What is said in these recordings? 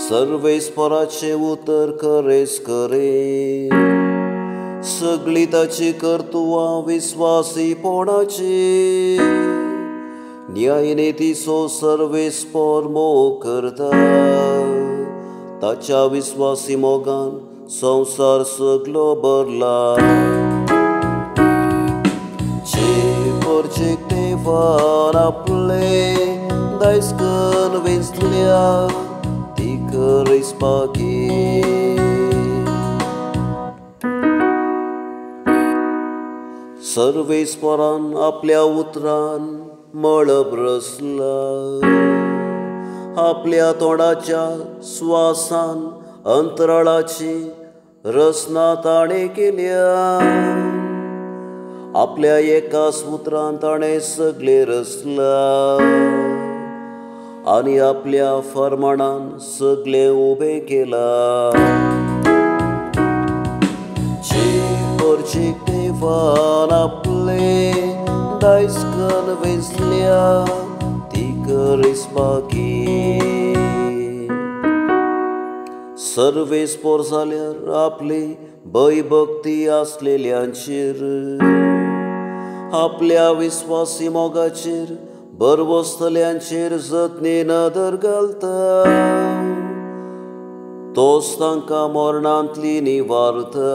सर्वेस्पराचें उतर खरेंच खरें, सगळीं ताची कर्तुवां विस्वासीपणाची. न्यायनितीचो सर्वेस्पर मोग करता, ताच्या विस्वासी मोगान संवसार सगलो भरला. परचेक देवान आपले दायज कन्न वेंचल्या ती खरेंच. सर्वेस्परान आपल्या उतरान मळब रचला, आपल्या तोंडाच्या स्वासान अंतराळाची रचना ताणें केल्या. आपल्या एकाच उतरान ताणें सगळें रचलां आनी आपल्या फर्माणान सगळें उबें केलां. परचेक देवान आपले दायज कन्न वेंचल्या ती खरेंच बाकी. सर्वेस्पर जाल्यार आपली भयभक्ती आसलेल्यांचेर, आपल्या विस्वासी मोगाचेर भरवसतल्यांचेर जतने नदर घालता. तोच तांकां मरणांतली निवारता,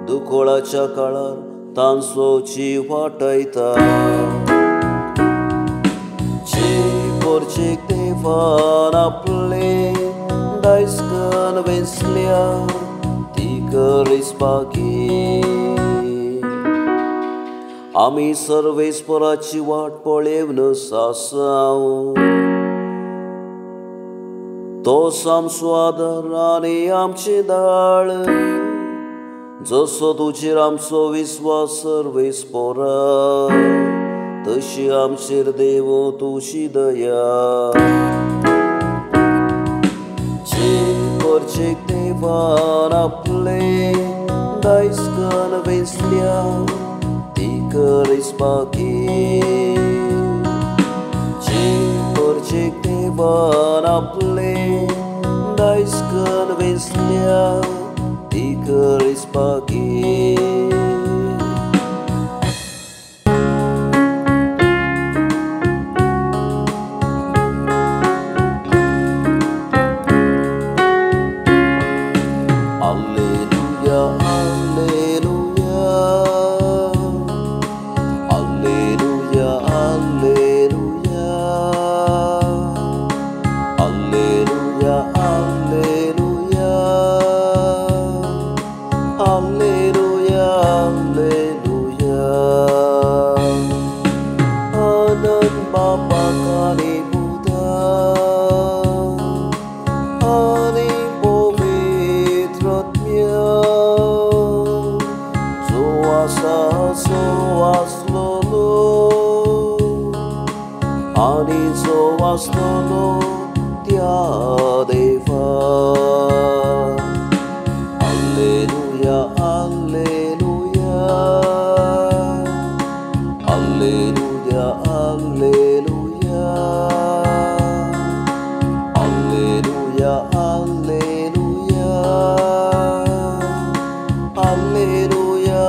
दुकोळाच्या काळार तांचो जीव वाटयता. परचेक देवान आपले दायज कन्न वेंचल्या ती खरेंच बाकी. आमी सर्वेस्पराची वाट पळेवन आसाव, तोच आमचो आदार आनी आमचें दाळ. जसो तुजेर आमचो विस्वास सर्वेस्परा, तशी आमचेर देव तुजी दया. परचेक देवान आपले दायज कन्न वेंचल्या ती खरेंच बाकी. परचेक देवान आपले दायज कन्न वेंचल्या ती खरेंच बाकी. Alleluia, alleluia, alleluia, alleluia, alleluia, alleluia, alleluia, alleluia. Anand Baba Kani Buddha, ani पवित्र आत्म्या, जो आसा जो आसलोलो आनी जो आसतलो त्या देवा. Alleluia, alleluia, alleluia, alleluia, alleluia, alleluia, alleluia,